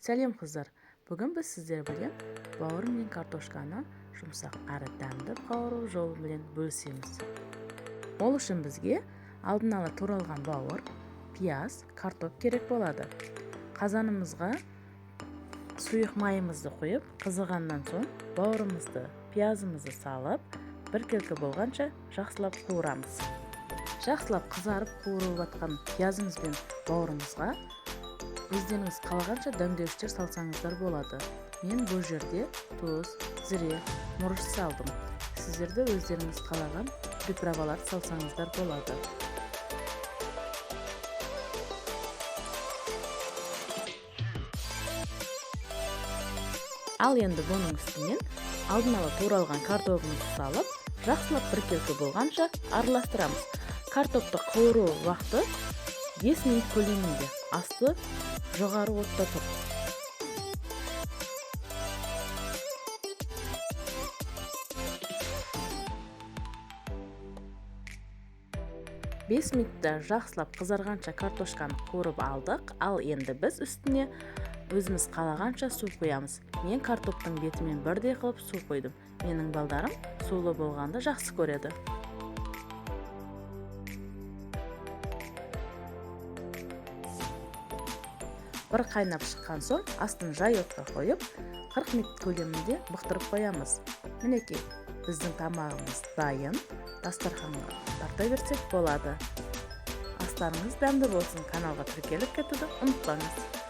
Сәлем, қыздар! Бүгін біз сіздер білен бауыр менен картошканы жұмсақ әрі дәмді қауыру жолы менен бөлісеміз. Ол үшін бізге алдын ала туралған бауыр, пияз, картоп керек болады. Қазанымызға сұйық майымызды құйып, қызығаннан соң бауырымызды, пиязымызды салып, біркелкі болғанша жақсылап қуырамыз. Жақсылап қызарып қуырылып жатқан пиязымыз бен бауырымызға өздеріңіз қалағанша дәмдеуіштер салсаңыздар болады. Мен бұл жерде тұз, зіре, мұрыш салдым. Сіздер де өздеріңіз қалаған приправаларды салсаңыздар болады. Ал енді бұның үстінен алдын ала туралған картобымызды салып, жақсылап біркелкі болғанша араластырамыз. Картопты қуыру уақыты 5 минут көлемінде, асты жоғары отта тұр. 5 минутта жақсылап қызарғанша картошканы қуырып алдық. Ал енді біз үстіне өзіміз қалағанша су құямыз. Мен картоптың бетімен бірдей қылып су құйдым. Менің балдарым сулы болғанды жақсы көреді. Бір қайнап шыққан соң астын жай отқа қойып, 40 минут көлемінде бұқтырып қоямыз. Мінекей, біздің тамағымыз дайын, дастарханға тарта берсек болады. Астарыңыз дәмді болсын, каналға тіркеліп кетуді ұмытпаңыз.